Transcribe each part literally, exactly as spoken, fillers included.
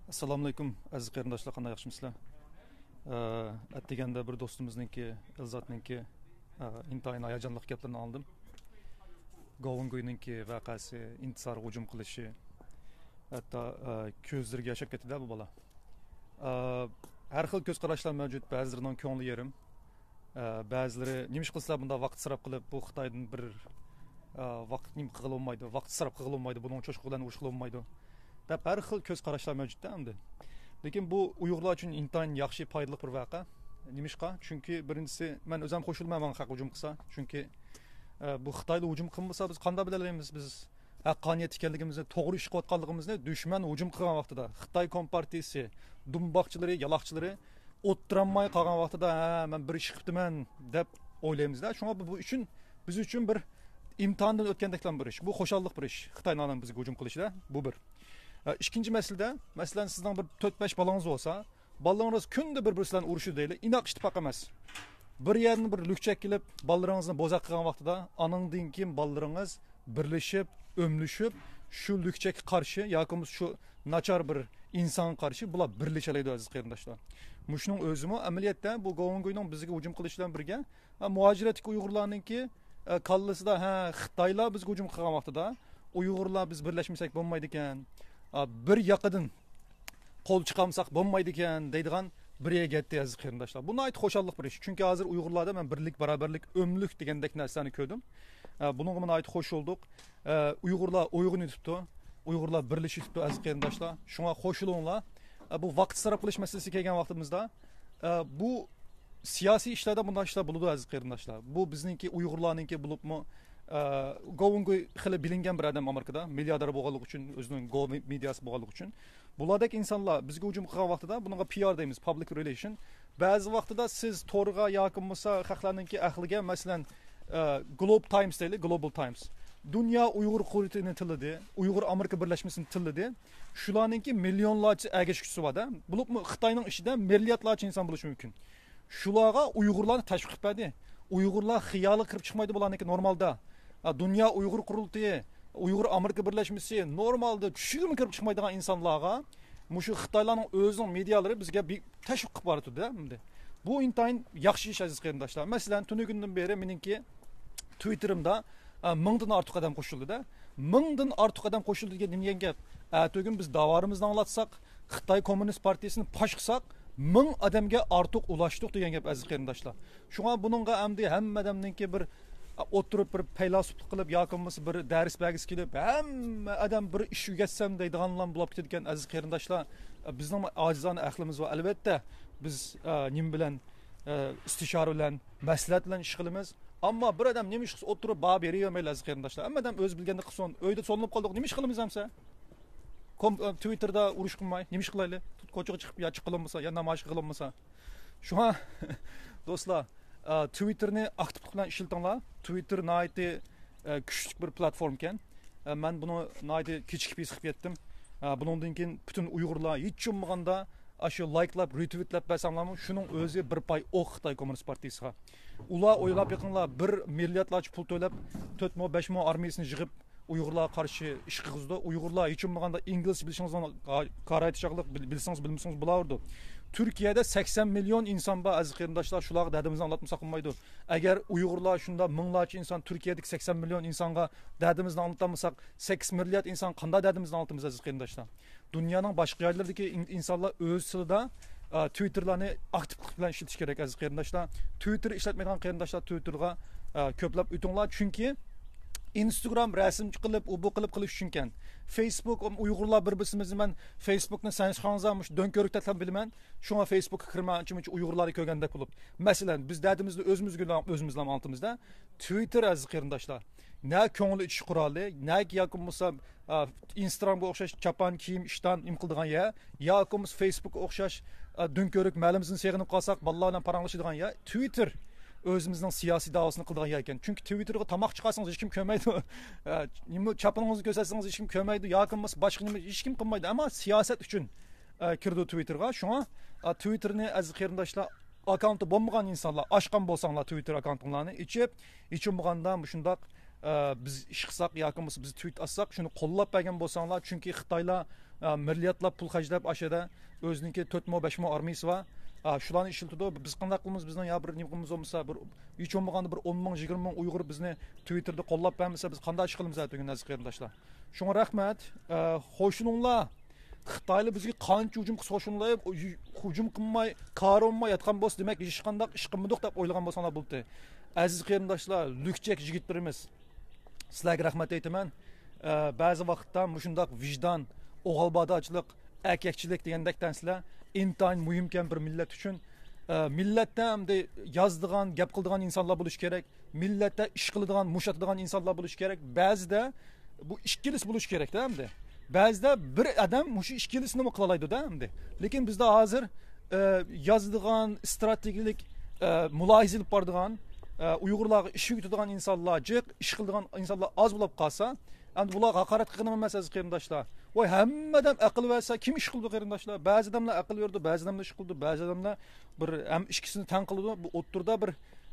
ئەسسالامۇئەلەيكۇم، ئەزىز قېرىنداشلار، قانداق، ياخشىمىسىلەر؟ ئە، ئەتىگەندە بىر دوستىمىزنىڭكى، ئىلزاتنىڭكى، ئە، ئىنتايىن ھاياجانلىق گەپلىرىنى ئاڭلىدىم. گوۋۇنگۇينىڭكى ۋەقەسى، ئىنتىزارغا ھۇجۇم قىلىشى، ھەتتا، ئە، كۆزلىرىگە ياش ئاققان بۇ بالا. ئە، ھەر خىل كۆز قاراشلار مەۋجۇت، بەزىلىرىنىڭ كۆڭلى يېرىم، ئە، بەزىلىرى، «نېمىش قىلسىلەر بۇنداق ۋاقىت ئىسراپ قىلىپ، بۇ خىتايدىن بىر، ئە، ۋاقىت نېمە قىلغىلى بولمايدۇ، ۋاقىت ئىسراپ قىلغىلى بولمايدۇ، بۇنىڭ چوشقا بىلەن ئۇرۇشقىلى بولمايدۇ» دەپ ھەر خىل كۆز قاراشلار مەۋجۇتتا ئەمدى. لېكىن بۇ ئۇيغۇرلار ئۈچۈن ئىنتايىن ياخشى، پايدىلىق بىر ۋەقە. نېمىشقا؟ چۈنكى بىرىنچىسى، مەن ئۆزۈم قوشۇلمايمەن خەق ھۇجۇم قىلسا. چۈنكى، ئە، بۇ خىتايلا ھۇجۇم قىلمىسا، بىز قانداق بىلەلەيمىز؟ بىز ھەققانىيەت ئىكەنلىكىمىزنى، توغرا ئىش قىلىۋاتقانلىقىمىزنى دۈشمەن ھۇجۇم قىلغان ۋاقتىدا، خىتاي كومپارتىيىسى، دۇمباقچىلىرى، يالاقچىلىرى ئولتۇرالماي قالغان ۋاقتىدا، «ھە، مەن بىر ئىش قىپتىمەن» دەپ ئويلايمىزدا. شۇڭا بۇ، بۇ ئۈچۈن، بىز ئۈچۈن بىر ئىمتىھاندىن ئۆتكەندەكلا بىر ئىش. بۇ خۇشاللىق بىر ئىش. خىتاينىڭ بىزگە ھۇجۇم قىلىشىدا. بۇ بىر. ئە، ئىككىنچى مەسىلىدە، مەسىلەن، سىزنىڭ بىر تۆت-بەش بالىڭىز بولسا، بالىلىرىڭىز كۈندە بىر-بىرسى بىلەن ئۇرۇشىدۇ دەيلى. ئىناق ئىتتىپاق ئەمەس. بىر يەردىن بىر لۈكچەك كېلىپ، بالىلىرىڭىزنى بوزەك قىلغان ۋاقتىدا، ئانىڭدىن كېيىن بالىلىرىڭىز بىرلىشىپ، ئۆملىشىپ، شۇ لۈكچەككە قارشى ياكى بولمىسا شۇ ناچار بىر ئىنسانغا قارشى بۇلار بىرلىشەلەيدۇ، ئەزىز قېرىنداشلار. مۇشۇنىڭ ئۆزىمۇ ئەمەلىيەتتە بۇ گوۋۇنگۇينىڭ بىزگە ھۇجۇم قىلىشى بىلەن بىرگە، ھە، مۇھاجىرەتتىكى ئۇيغۇرلارنىڭكى، ئە، كاللىسىدا، ھە، خىتايلار بىزگە ھۇجۇم قىلغان ۋاقتىدا ئۇيغۇرلار بىز بىرلەشمىسەك بولمايدىكەن، ئا، بىر ياقىدىن قول چىقارمىساق بولمايدىكەن دەيدىغان بىر يەرگە يەتتى، ئەزىز قېرىنداشلار. بۇ ناھايىتى خۇشاللىق بىر ئىش. چۈنكى ھازىر ئۇيغۇرلاردا مەن بىرلىك، باراۋەرلىك، ئۆملۈك دېگەندەك نەرسىلەرنى كۆردۈم. ئە، بۇنىڭغىمۇ ناھايىتى خوش بولدۇق. ئە، ئۇيغۇرلار ئويغىنىۋېتىپتۇ. ئۇيغۇرلار بىرلىشىۋېتىپتۇ، ئەزىز قېرىنداشلار. شۇڭا قوشۇلۇڭلار. ئە، بۇ ۋاقىت ئىسراپ قىلىش مەسىلىسىگە كەلگەن ۋاقتىمىزدا، ئە، بۇ سىياسىي ئىشلاردا بۇنداق ئىشلار بولىدۇ، ئەزىز قېرىنداشلار. بۇ بىزنىڭكى ئۇيغۇرلارنىڭكى بولۇپمۇ، ئە، گوۋۇنگۇي خېلى بىلىنگەن بىر ئادەم ئامېرىكىدا، مىلياردېر بولغانلىقى ئۈچۈن، ئۆزىنىڭ گوۋ مېدىياسى بولغانلىقى ئۈچۈن. بۇلاردەك ئىنسانلار بىزگە ھۇجۇم قىلغان ۋاقتىدا بۇنىڭغا پىئار دەيمىز، پابلىك رېلېيشن. بەزى ۋاقتىدا سىز تورغا ياكى بولمىسا خەقلەرنىڭكى ئەقلىگە، مەسىلەن، ئە، گلوب تايمس دەيلى، گلوبال تايمس. دۇنيا ئۇيغۇر قۇرۇلتىيىنى تىللىدى، ئۇيغۇر ئامېرىكا بىرلەشمىسىنى تىللىدى. شۇلارنىڭكى مىليونلارچە ئەگەشكۈچىسى بار-دە. بولۇپمۇ خىتاينىڭ ئىچىدە مىلياردلارچە ئىنسان بولۇشى مۇمكىن. شۇلارغا ئۇيغۇرلارنى تەشۋىق قىلىپ بەردى. ئۇيغۇرلار خىيالىغا كىرىپ چىقمايدۇ بۇلارنىڭكى نورمالدا. ئا، دۇنيا ئۇيغۇر قۇرۇلتىيى، ئۇيغۇر ئامېرىكا بىرلەشمىسى نورمالدا چۈشىگىمۇ كىرىپ چىقمايدىغان ئىنسانلارغا مۇشۇ خىتايلارنىڭ ئۆزىنىڭ مېدىيالىرى بىزگە بىر تەشۋىق قىلىپ بارىدۇ-دە ئەمدى. بۇ ئىنتايىن ياخشى ئىش، ئەزىز قېرىنداشلار. مەسىلەن، تۈنۈگۈندىن بېرى مېنىڭكى تۋىتتېرىمدا، ئە، مىڭدىن ئارتۇق ئادەم قوشۇلدى-دە. مىڭدىن ئارتۇق ئادەم قوشۇلدى دېگەن نېمە دېگەن گەپ؟ ئەتىگۈن بىز داۋارىمىزنى ئاڭلاتساق، خىتاي كوممۇنىست پارتىيىسىنى پاش قىلساق، مىڭ ئادەمگە ئارتۇق ئۇلاشتۇق دېگەن گەپ، ئەزىز قېرىنداشلار. شۇڭا بۇنىڭغا ئەمدى ھەممە ئادەمنىڭكى بىر، ئە، ئولتۇرۇپ بىر پەيلاسوپلۇق قىلىپ ياكى بولمىسا بىر دەرس بەرگۈسى كېلىپ، ھەممە ئادەم بىر ئىش ئۆگەتسەم دەيدىغانلام بولۇپ كېتىدىكەن، ئەزىز قېرىنداشلار. ئە، بىزنىڭ ئاجىزانە ئەقلىمىز بار. ئەلۋەتتە، بىز، ئە، نېمە بىلەن، ئە، ئىستىشارە بىلەن، مەسلىھەت بىلەن ئىش قىلىمىز. ئەمما بىر ئادەم نېمە ئىش قىلسا ئولتۇرۇپ باھا بېرىۋەرمەيلى، ئەزىز قېرىنداشلار. ھەممە ئادەم ئۆزى بىلگەننى قىلسۇن. ئۆيدە سولىنىپ قالدۇق، نېمە ئىش قىلىمىز ئەمسە؟ كوم-، ئە، تۋىتتېردا ئۇرۇش قىلماي، نېمە ئىش قىلايلى؟ كوچىغا چىقىپ يا چىققىلى بولمىسا، يا نامايىش قىلغىلى بولمىسا. شۇڭا، دوستلار، ئە، تۋىتتېرنى ئاكتىپلىق بىلەن ئىشلىتىڭلار. تۋىتتېر ناھايىتى، ئە، كۈچلۈك بىر پلاتفورما ئىكەن. ئە، مەن بۇنى ناھايىتى كېچىكىپ ھېس قىلىپ يەتتىم. ئە، بۇنىڭدىن كېيىن پۈتۈن ئۇيغۇرلار ھېچ بولمىغاندا ئاشۇ لايكلاپ، رېتۋىتلەپ بەرسەڭلارمۇ، شۇنىڭ ئۆزى بىر پاي ئوق خىتاي كوممۇنىست پارتىيىسىغا. ئۇلار ئويلاپ بېقىڭلار، بىر مىلياردلارچە پۇل تۆلەپ، تۆت مو، بەش مو ئارمىيىسىنى يىغىپ، ئۇيغۇرلارغا قارشى ئىش قىلغۇزىدۇ. ئۇيغۇرلار ھېچ بولمىغاندا ئىنگلىزچە بىلىشىڭىزنى قارايتىشاقلىق، بىل-، بىلسىڭىز، بىلمىسىڭىز بولاۋېرىدۇ. تۈركىيەدە سەكسەن مىليون ئىنسان بار، ئەزىز قېرىنداشلار، شۇلارغا دەردىمىزنى ئاڭلاتمىساق بولمايدۇ. ئەگەر ئۇيغۇرلار شۇنداق مىڭلارچە ئىنسان، تۈركىيەدىكى سەكسەن مىليون ئىنسانغا دەردىمىزنى ئاڭلىتالمىساق، سەككىز مىليارد ئىنسانغا قانداق دەردىمىزنى ئاڭلىتىمىز، ئەزىز قېرىنداشلار؟ دۇنيانىڭ باشقا يەرلىرىدىكى ئىن-، ئىنسانلار ئۆز تىلىدا، ئە، تۋىتتېرلارنى ئاكتىپلىق بىلەن ئىشلىتىش كېرەك، ئەزىز قېرىنداشلار. تۋىتتېر ئىشلەتمەيدىغان قېرىنداشلار تۋىتتېرغا، ئە، كۆپلەپ ئۆتۈڭلار، چۈنكى ئىنستگرام رەسىم قىلىپ، ئۇ بۇ قىلىپ قىلىش ئۈچۈنكەن. فېيسبۇك، ئۇيغۇرلار بىر-، بىرسىمىزنى مەن فېيسبۇكنى سەنسىخاڭزا مۇشۇ دۆڭكۆۋرۈكتەكلا بىلىمەن. شۇڭا فېيسبۇكقا كىرمەي ئانچە-مۇنچە ئۇيغۇرلارنى كۆرگەندەك بولۇپ. مەسىلەن، بىز دەردىمىزنى ئۆزىمىزگە ئۆزىمىزلا ئاڭلىتىمىز-دە. تۋىتتېر، ئەزىز قېرىنداشلار، نە كۆڭۈل ئېچىش قورالى، نە ياكى بولمىسا، ئا، ئىنستگرامغا ئوخشاش چاپان كىيىم، ئىشتان نېمە قىلىدىغان يەر، ياكى بولمىسا فېيسبۇكقا ئوخشاش، ئا، دۆڭكۆۋرۈك مەھەللىمىزنى سېغىنىپ قالساق، بالىلار بىلەن پاراڭلىشىدىغان يەر. تۋىتتېر ئۆزىمىزنىڭ سىياسىي داۋاسىنى قىلىدىغان يەر ئىكەن. چۈنكى تۋىتتېرغا تاماق چىقارسىڭىز ھېچكىم كۆرمەيدۇ. ئا، نېمە چاپىنىڭىزنى كۆرسەتسىڭىز ھېچكىم كۆرمەيدۇ، ياكى بولمىسا باشقا نېمە ھېچكىم قىلمايدۇ. ئەمما سىياسەت ئۈچۈن، ئا، كىرىدۇ تۋىتتېرغا. شۇڭا، ئا، تۋىتتېرنى ئەزىز قېرىنداشلار، ئاككاونتى بولمىغان ئىنسانلار، ئاچقان بولساڭلار تۋىتتېر ئاككاونتىڭلارنى ئېچىپ، ھېچ بولمىغاندا مۇشۇنداق، ئە، بىز ئىش قىلساق ياكى بولمىسا بىز تۋىت ئاتساق، شۇنى قوللاپ بەرگەن بولساڭلار، چۈنكى خىتايلار ئا، مىلياردلاپ پۇل خەجلەپ ئاشۇ يەردە ئۆزىنىڭكى تۆت مو، بەش مو ئارمىيىسى بار. ئا، شۇلارنى ئىشلىتىدۇ. بىز قانداق قىلىمىز؟ بىزنىڭ يا بىر نېمىمىز بولمىسا، بىر ھېچ بولمىغاندا بىر ئون مىڭ، يىگىرمە مىڭ ئۇيغۇر بىزنى تۋىتتېردا قوللاپ بەرمىسە، بىز قانداق ئىش قىلىمىز ئەتىگۈن، ئەزىز قېرىنداشلار؟ شۇڭا رەھمەت. ئە، خوشلىنىڭلار. خىتايلار بىزگە قانچە ھۇجۇم قىلسا خوشلىنىڭلار، ھۇجۇم قىلماي، كارىماي ياتقان بولسا، دېمەك، ھېچقانداق ئىش قىلمىدۇق دەپ ئويلىغان بولساڭلار بولدى. ئەزىز قېرىنداشلار، لۈكچەك يىگىتلىرىمىز، سىلەرگە رەھمەت ئېيتىمەن. ئە، بەزى ۋاقىتتا مۇشۇنداق ۋىجدان، ئوغالبادارچىلىق، ئەركەكچىلىك دېگەندەك نەرسىلەر ئىنتايىن مۇھىمكەن بىر مىللەت ئۈچۈن. ئە، مىللەتتە ئەمدى يازىدىغان، گەپ قىلىدىغان ئىنسانلار بولۇشى كېرەك. مىللەتتە ئىش قىلىدىغان، مۇش ئاتىدىغان ئىنسانلار بولۇشى كېرەك. بەزىدە بۇ ئىككىلىسى بولۇشى كېرەكتە ئەمدى. بەزىدە بىر ئادەم مۇشۇ ئىككىلىسىنىمۇ قىلالايدۇ-دە ئەمدى. لېكىن بىزدە ھازىر، ئە، يازىدىغان، ئىستراتېگىيەلىك، ئە، مۇلاھىزە ئېلىپ بارىدىغان، ئە، ئۇيغۇرلارغا ئىش ئۆگىتىدىغان ئىنسانلار جىق، ئىش قىلىدىغان ئىنسانلار ئاز بولۇپ قالسا، ئەمدى بۇلارغا ھاقارەت قىلغىنىم ئەمەس، ئەزىز قېرىنداشلار. ۋاي، ھەممە ئادەم ئەقىل بەرسە، كىم ئىش قىلىدۇ، قېرىنداشلار؟ بەزى ئادەملەر ئەقىل بېرىدۇ، بەزى ئادەملەر ئىش قىلىدۇ، بەزى ئادەملەر بىر ھەم ئىككىسىنى تەڭ قىلىدۇ. بۇ ئوتتۇرىدا بىر،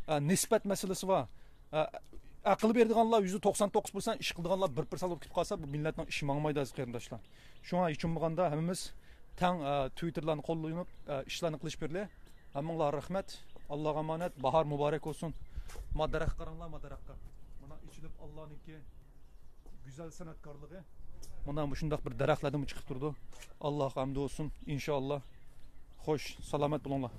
ئە، نىسبەت مەسىلىسى بار. ئە، ئەقىل بېرىدىغانلار يۈزدە توقسان توققۇز پىرسەنت ئىش قىلىدىغانلار بىر پىرسەنت بولۇپ كېتىپ قالسا، بۇ مىللەتنىڭ ئىشى ماڭمايدۇ، ئەزىز قېرىنداشلار. شۇڭا ھېچ بولمىغاندا ھەممىمىز تەڭ، ئە، تۋىتتېرلارنى قوللىنىپ، ئە، ئىشلارنى قىلىش بېرىلى. ھەممىڭلارغا رەھمەت. ئاللاغا ئامانەت. باھار مۇبارەك بولسۇن. ما دەرەخكە قاراڭلار، ما دەرەخكە. مانا ئېچىلىپ ئاللانىڭكى گۈزەل سەنئەتكارلىقى. مانا مۇشۇنداق بىر دەرەخلەردىنمۇ چىقىپ تۇرىدۇ. ئاللاغا ھەمدى بولسۇن. ئىنشائاللا. خوش، سالامەت بولۇڭلار.